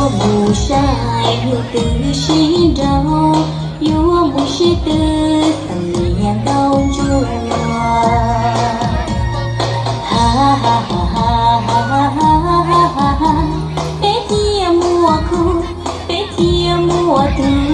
Mus saib yus twb sib nraus, yuav mus sib twv xam niam nkauj ntsuag. Ha ha ha ha ha ha ha ha ha. Peb thiaj muaj khub, peb thiaj muaj tug.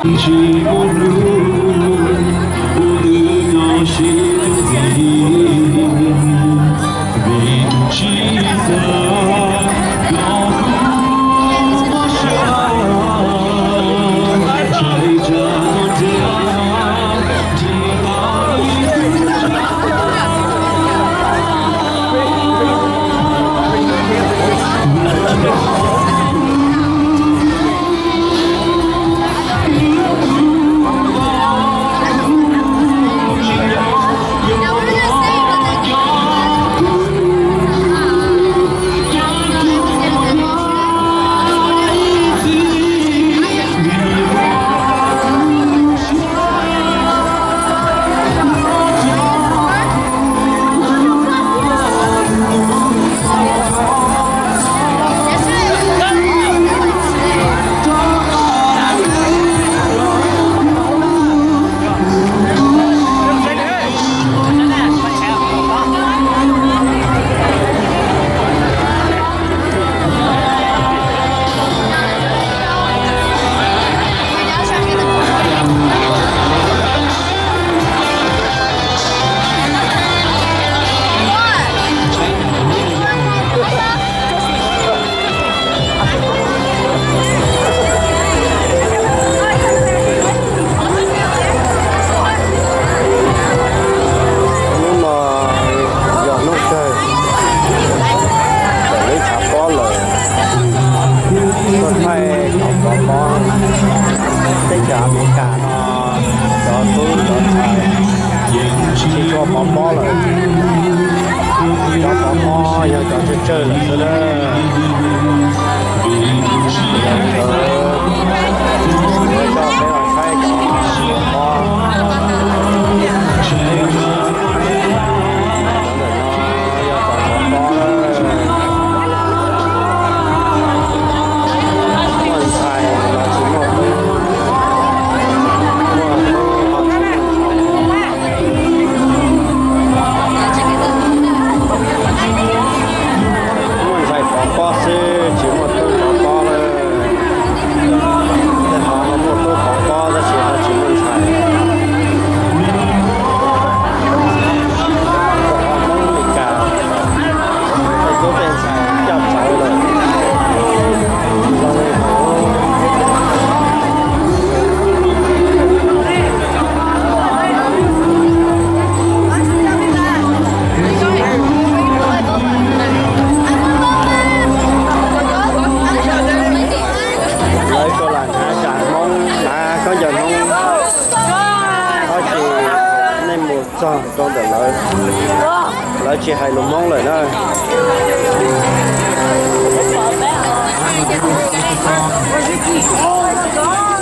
Hnub no yog hnub kawg, txawm lub tshav pob lawm, tuaj thaij cov pov pob. Teb chaws Amelikas no cov tub cov ntxhais tsis tshua pov pob lawm. Cov pov pob yog cov tsawg tsawg lawm xwb na. Yog nkawd coj peb los saib cov pov pob. Cov ntawm no yog cov pov pob. Muaj ntxhais los tsis muaj tub, muaj tub los tsis muaj ntxhais. Muaj ntxhais pov pob xwb tsis muaj tub pov pob lawm. Tej qhov no muaj tub pov pob tab sis ho tsis muaj ntxhais. Hmoob Amelikas tej tub tej ntxhais coj txawv lawm. Lawv tsuas lam hnav tsam Hmoob, hnav khaub ncaws Hmoob, tab sis nej mus txog rau ntawm lawv, lawv tsis hais lus Hmoob lawm na.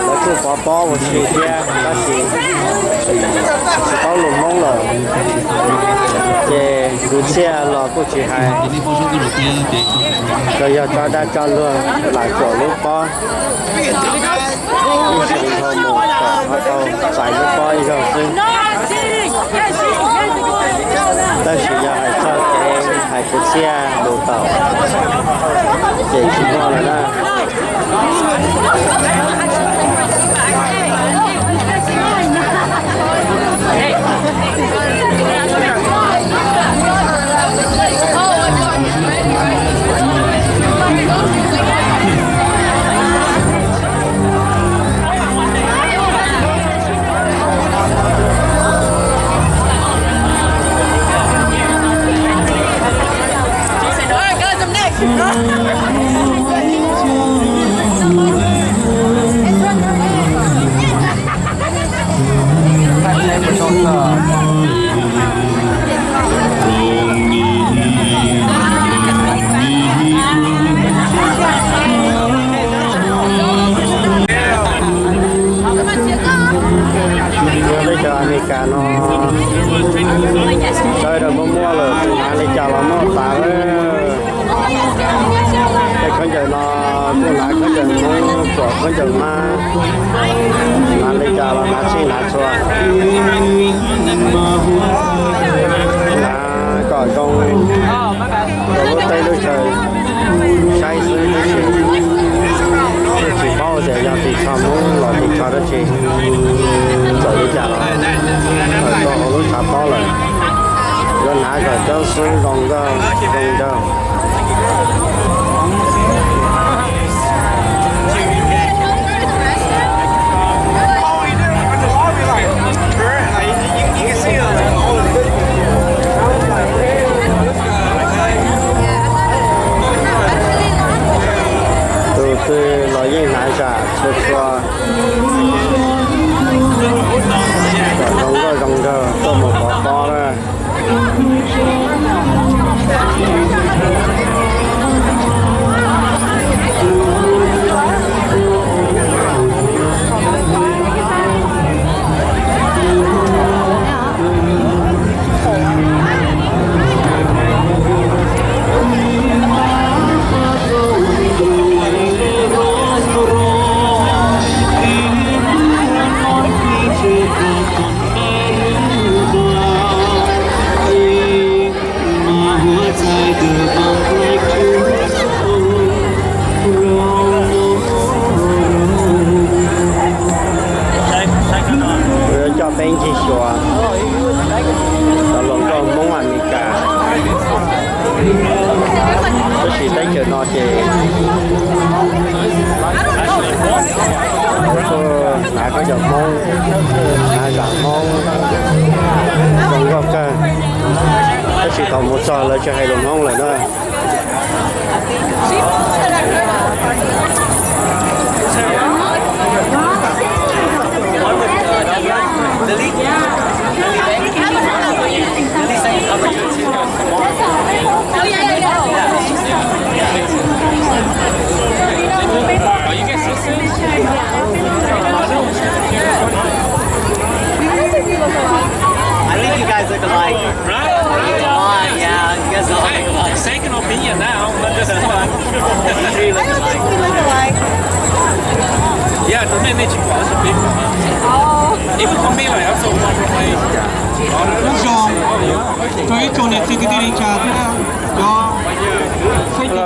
Lawv kuj pov pob ua si thiab tab sis tsis paub lus Hmoob lawm, ces kwv txhiaj los kuj tsis hais, tsuas yog tso dag tso luag lam cuam lub pob, ib xyoo dhau mus kom ho tau txais lub pob ib zaug xwb. Tab sis yog hais txog kev hais kwv txhiaj lus tawm ces tsis muaj lawm na. Teb chaws Amelikas no sawv daws muaj muaj lawm, hnav li cas los muaj tas lawm. Tej khaub ncaws no kuj hnav khaub ncaws Hmoob, kuj hnav khaub ncaws Mab, hnav li cas los hnav txhij hnav txhua, hnav kom zoo rau lub teb lub chaw saib xwb tab sis kuj tsis paub tias yog tim tsho Hmoob los tim tsho dab tsi. Zoo nkauj, zoo nkauj. Tus twg los yeej hnav zam txhua txhua. Zam zoo nkauj zoo nraug tuaj mus pov pob na. Coj peb ncig xyuas cov hluas nkauj Hmoob Amelikas. Tab sis teb chaws no ces lawv kuj hnav khaub ncaws Hmoob, hnav zam Hmoob zoo nkauj kawg. Tab sis thaum mus txog lawv tsis hais lus Hmoob lawm na. I think you guys look alike. Right? Right? Come on, yeah, you guys all look alike. Second opinion now, not just one. You three look alike. Yeah, 对面那群果然是 big one. Oh. Even for me, like, I'm so far from my. Nyob zoo, rau ib tsoom niam txiv kwv tij neej tsa thiab cov xeeb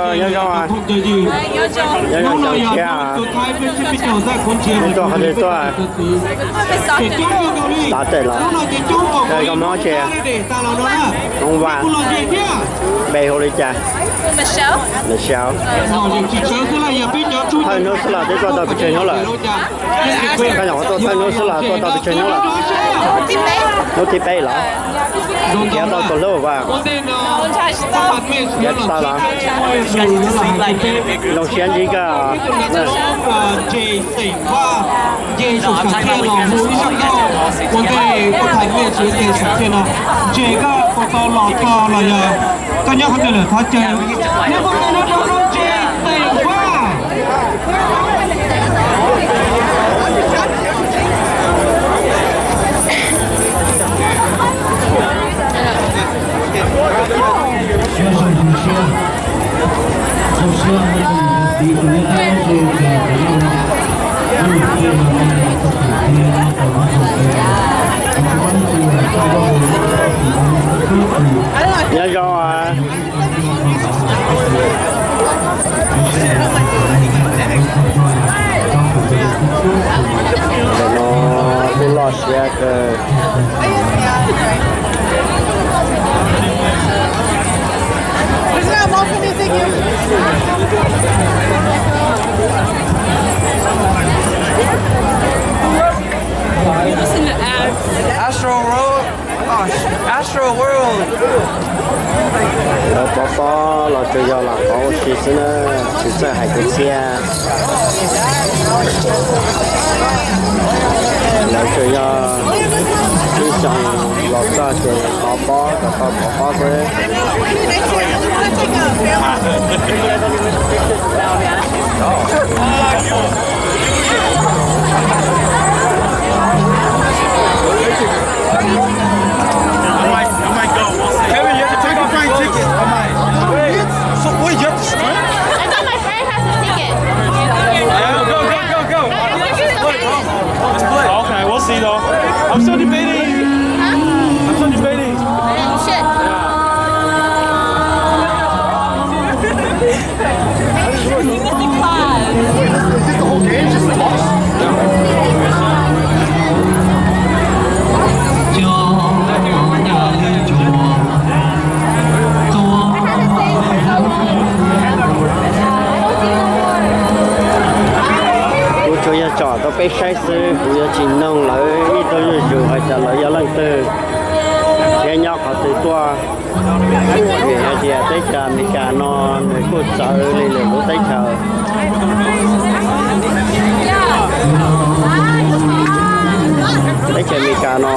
ntxwv, hnub no yog hnub tus thaib peb txhiab peb caug xab khuv ntsia mus rau peb tug txiv. Ces coob kawg nkaus li, hnub no ces coob npaum nkaus li hnub tas los no na. Hmoob Vaj, kuv los ze thiab. Npe hu li cas? Michelle. Los ze tsis tsawg xwb los yog peb cov tshub thawj hnub xwb los twb tuaj tau pes tsawg hnub lawm? Koj nyuam qhuav tuaj thawj hnub xwb los tuaj tau pes tsawg hnub lawm? Hnub thib peb los? Khiav tau tus hlub vas. Khiav tsis tau los? Zoo siab ntsib koj. Nce saum sam thiaj los hu ib zaj nkauj ua ntej kuv tham nyiaj txiv nce saum sam thiaj no. Ntshe koj puas tau los txog los yog koj nyob qhov twg lawm thov caw neb muaj tes nrog rau Nce Xeem Vaj. Nyob zoo. Ntawm no kuj loj siab kawg. Astro World. Astro World. Lawv pov pob los tsuas yog los qhov ua si xwb na, tsis txawj hais kwv txhiaj. Lawv tsuas yog ib xyoo los txog ces pov pob kom tau pov pob xwb. I might, I might go. We'll see. Kevin, you have to take a plane ticket. I might. So, wait, you have to swim? I thought my friend has a ticket. Yeah, go, go, go, go. Let's play. Okay, we'll see, though. I'm still debating. Huh? I'm still debating. Shit. Tsuas yog tsom rau peb saib xwb, kuv yuav tsis noog lawv ib tug zuj zus hais tias lawv yog leej twg thiab nyob qhov twg tuaj. Vim hais tias teb chaws Amelikas no nws kuj txawv li lwm lub teb chaws. Teb chaws Amelikas no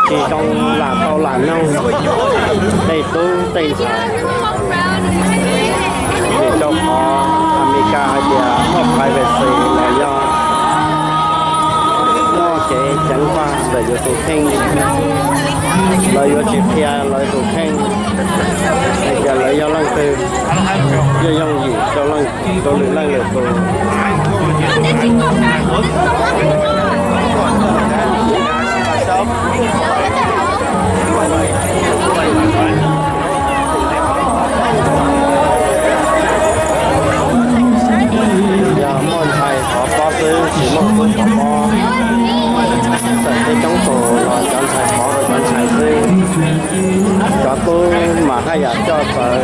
tsis zoo lam tau lam noog tej tub tej ntxhais. Vim rau qhov Amelikas hais tias muaj privacy los yog muaj kev ceev faj ntawm yus tus kheej, lawv yuav tsis qhia lawv tus kheej hais tias lawv yog leej twg, yeej yooj yim rau lwm leej lwm tus. Yog muaj ntxhais pov pob xwb, tsis muaj tub pov pob. Txawm tej coob tus los cov ntxhais pov rau cov ntxhais xwb. Cov tub mas haj yam coj txawv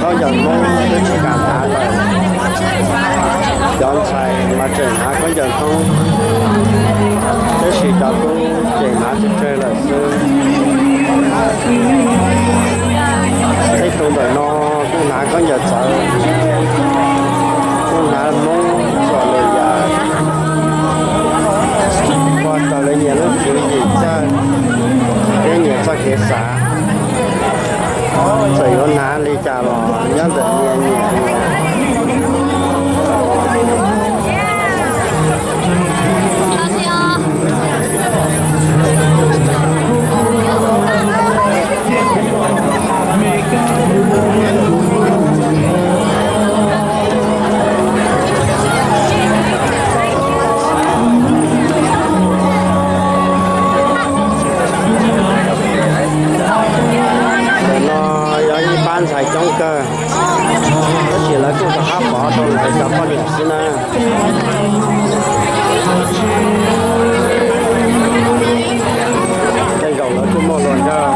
khaub ncaws Hmoob twb tsis kam hnav lawm. Cov ntxhais mas tseem hnav khaub ncaws Hmoob, tab sis cov tub ces hnav tsawg tsawg lawm xwb. Tej tug ntawm no kuj hnav khaub ncaws txawv, kuj hnav Hmoob txom lwm yam, ua raws li nyias lub tswv yim txawj thiab nyias txoj kev xav. Txawm yuav hnav li cas los nyob ntawm nyias nyias. Ntawm no yog ib pab ntxhais coob kawg, tab sis lawv kuj rov qab pov rau lawv cov poj niam xwb na. Tej zaum lawv kuj muaj hluas nraug,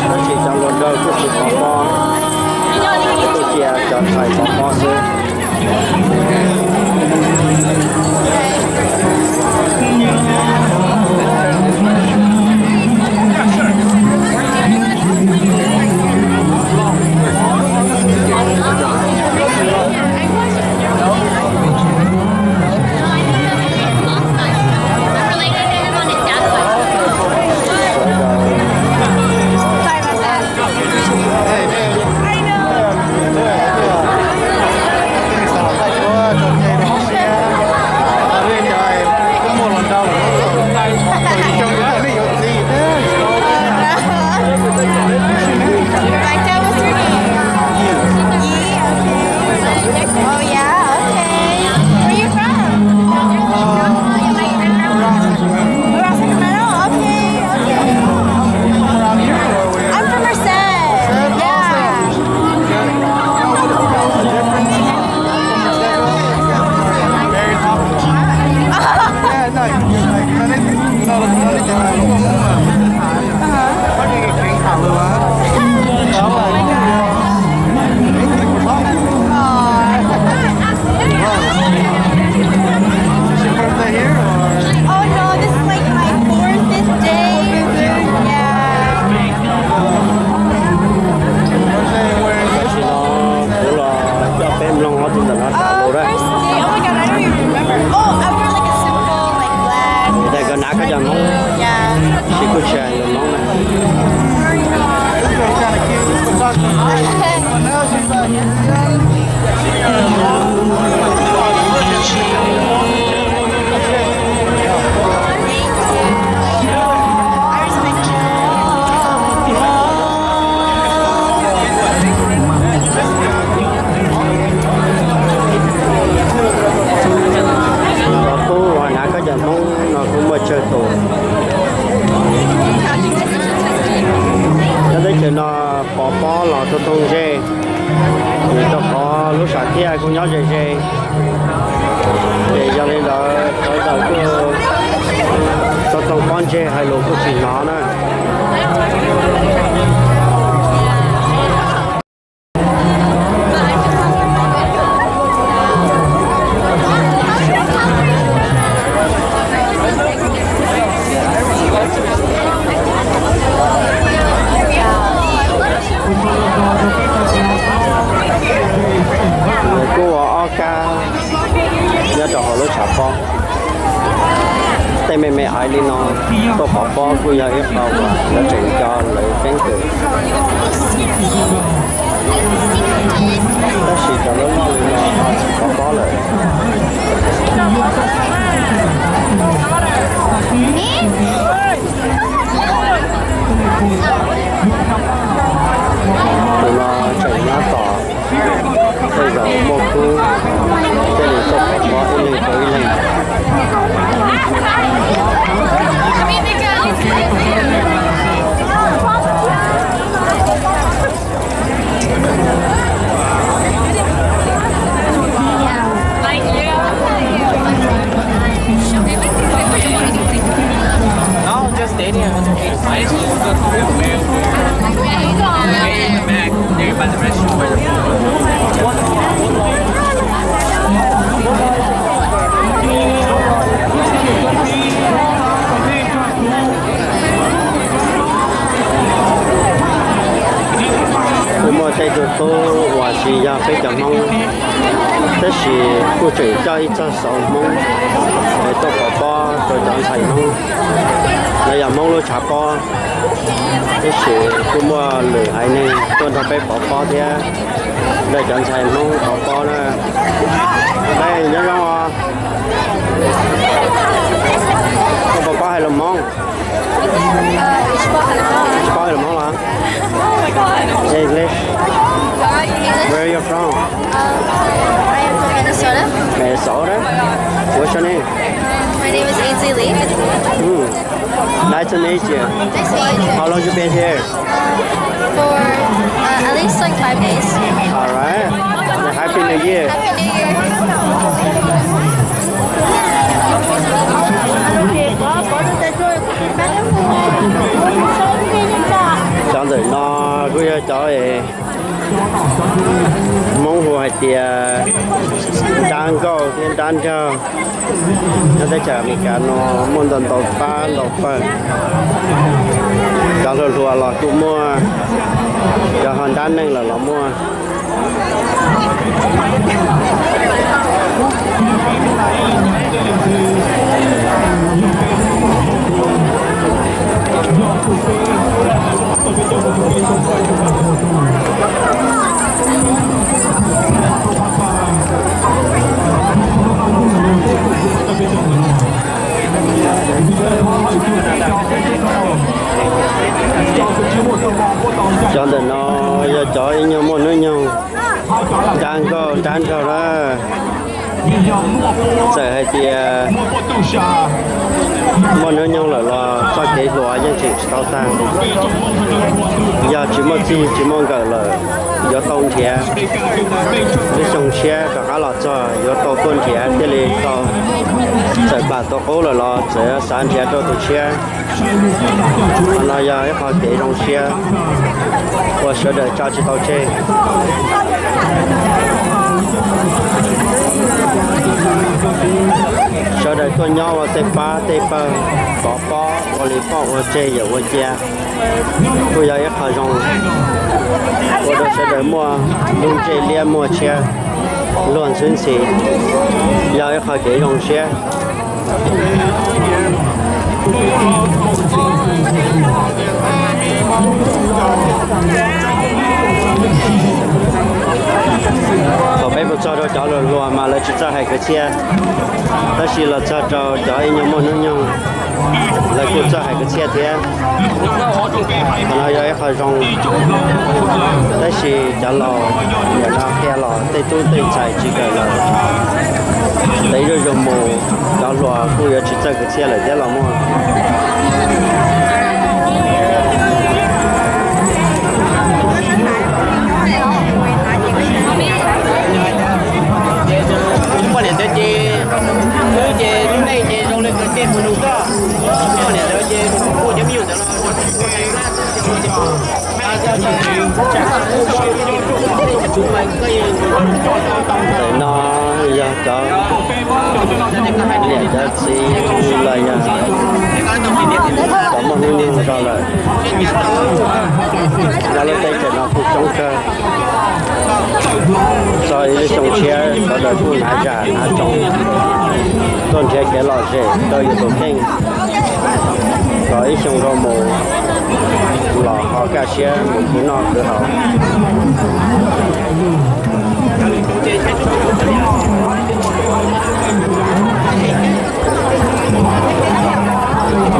tab sis cov hluas nraug kuj tsis pov pob, kuj cia cov ntxhais pov pob xwb. Oh, yeah, okay. Where you from? Around Sacramento? Okay, okay. I'm from Merced. Yeah. Oh no, this is like my fourth, fifth day. Yeah. Tam sim no kuv los coj peb mloog ob tug ntawm no tham lus na. First day, oh my God, I don't even remember. Oh, I wore like a simple, like, black. Ntawm koj hnav khaub ncaws Hmoob, yeah, tab sis kuj tsis hais lus Hmoob na. Cov tub uas hnav khaub ncaws Hmoob no kuj muaj tsawg tus. Nyob teb chaws no pov pob los tau toog ze, vim rau qhov lub sam thiaj kuj nyob ze ze, ces yog li ntawd sawv daws kuj tau toog pob ntseg hais lus kuj tsis hnov na. Nyob rau hauv lub tshav pob, tej me me aiv li no tuaj pov pob kuj yog ib qho uas lawv tseem nco lawv keeb kwm. Tab sis cov loj loj li no ho tsis pov pob lawm. Tus no tseem nyob tom tej zaum muaj kub, thiaj li tuaj pov pob ib leeg rau ib leeg. Kuj muaj tej tug tub uas tsis yog peb cov Hmoob, tab sis kuj tseem coj ib txoj xauv Hmoob es tuaj pov pob rau cov ntxhais Hmoob. No yog Hmoob lub tshav pob, tab sis kuj muaj lwm haiv neeg tuaj nrog peb pov pob thiab, nrog cov ntxhais Hmoob pov pob na. Nyob zoo os. Koj pov pob hais lus Hmoob? Koj pov pob hais lus Hmoob los? English. Where are you from? Minnesota. What's your name? My name is Ainsley Lee. Nice to meet you. Nice to meet you. How long you been here? For uh, at least like five days. All right. Happy New Year. Happy New Year. Cov ntawm no kuj yog cov es Hmoob hu hais tias nrab nkauj thiab nrab nraug. Nyob teb chaws Amelikas no muaj ntau ntau pab ntau pawg. Cov hluas hluas los kuj muaj, cov ho nrab neeg lawm los muaj. Cov ntawm no yog cov ib nyuag muaj hnub nyoog, nrab nkauj nrab nraug lawm. Txawm hais tias muaj hnub nyoog lawm los txoj kev hluas yeej tseem tsis tau tag. Yog tsis muaj txij tsis muaj nkawm lawm, yuav tau nrhiav lub xyoo tshiab rov qab los txog, yuav tau tuaj nrhiav thiaj li tau. Txawm plam tau qub lawm los txawm xav nrhiav rau tus tshiab. Qhov no yog ib qho kev zoo siab uas sawv daws tso tsis tau tseg. Sawv daws tuaj nyob ua tej pab tej pawg, pov pob ua li poj ua tseg yawm ua cia, kuj yog ib qho zoo ua rau sawv daws muaj lub ntsej liab muaj tshiab luag ntxhwb ntxhi, yog ib qho kev zoo siab. Thaum peb mus txog rau cov hluas hluas mas lawv tsis txawj hais kwv txhiaj, tab sis los txog rau cov ib nyuag muaj hnub nyoog, lawv kuj txawj hais kwv txhiaj thiab. Qhov no yog ib qho zoo, tab sis cov laus nim no qhia los tej tub tej ntxhais tsis kawm lawm, lawv zuj zus mus, cov hluas kuj yuav tsis txawj kwv txhiaj lawm thiab los muaj. Poj niam ntawd ces, wb ces lub neej ces zoo li qhov tej mus nug koj, poj niam ntawd ces kuj cov me nyuam ntawd los Ntawm no yog cov niam cov txiv los yog cov muaj hnub nyoog zog lawm. Nyob lub teb chaws no kuj coob kawg. Txog ib lub xyoo tshiab sawv daws kuj hnav zam hnav tsoos, Tuaj nrhiav kev lom zem rau yus tus kheej, kom ib xyoo rau mus los ho kaj siab mus khwv noj khwv haus.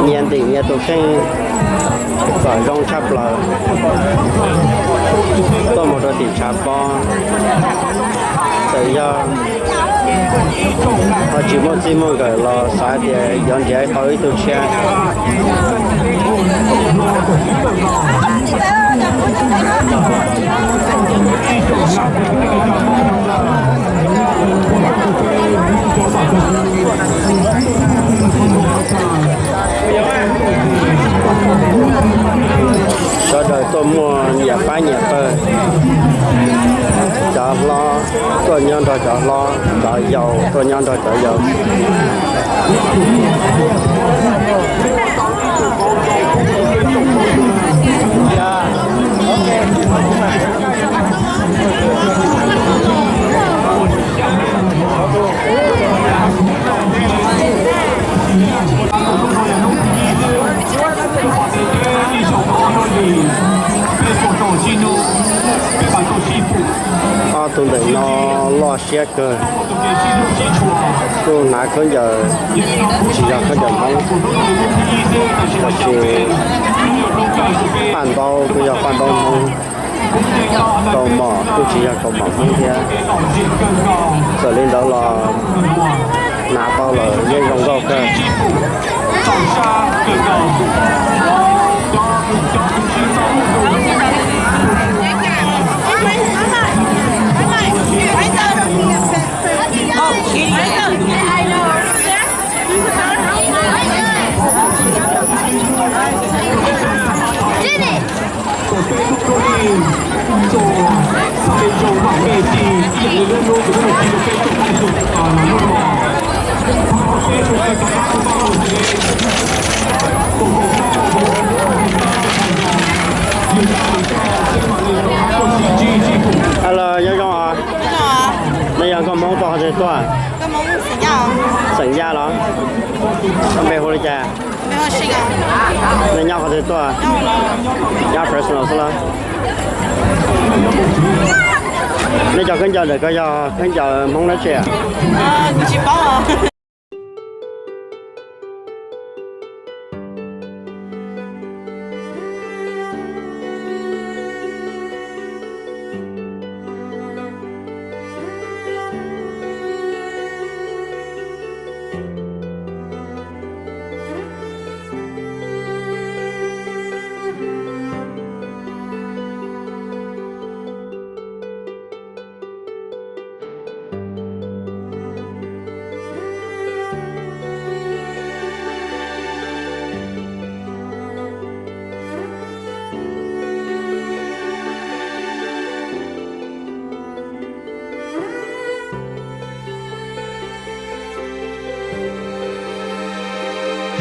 Nyias ntim nyias tus kheej kom zoo tshaj plaws. Tuaj mus rau tim tshav pob, txawm yog ho tsis muaj txij muaj nkawm los xav tias yuav nrhiav tau ib tug tshiab. Sawv daws tuaj muaj nyias pab nyias pawg, cov hlob tuaj nyob nrog cov hlob, cov yau tuaj nyob nrog cov yau. Ob tug ntawm no loj siab kawg, kuj hnav khaub ncaws tsis yog khaub ncaws Hmoob, tab sis paj ntaub kuj yog paj ntaub Hmoob, kaus mom kuj tsis yog kaus mom Hmoob thiab. Txawm li ntawd los hnav tau lawm yeej zoo nkauj kawg. Hello, nyob zoo os. Nej yog nkauj Hmoob tuaj qhov twg tuaj? Xeem Yaj los? Koj npe hu li cas? Nej nyob qhov twg tuaj? Nyob Fresno xwb los? Nej cov khaub ncaws ntawm ko yog khaub ncaws Hmoob dab tsi?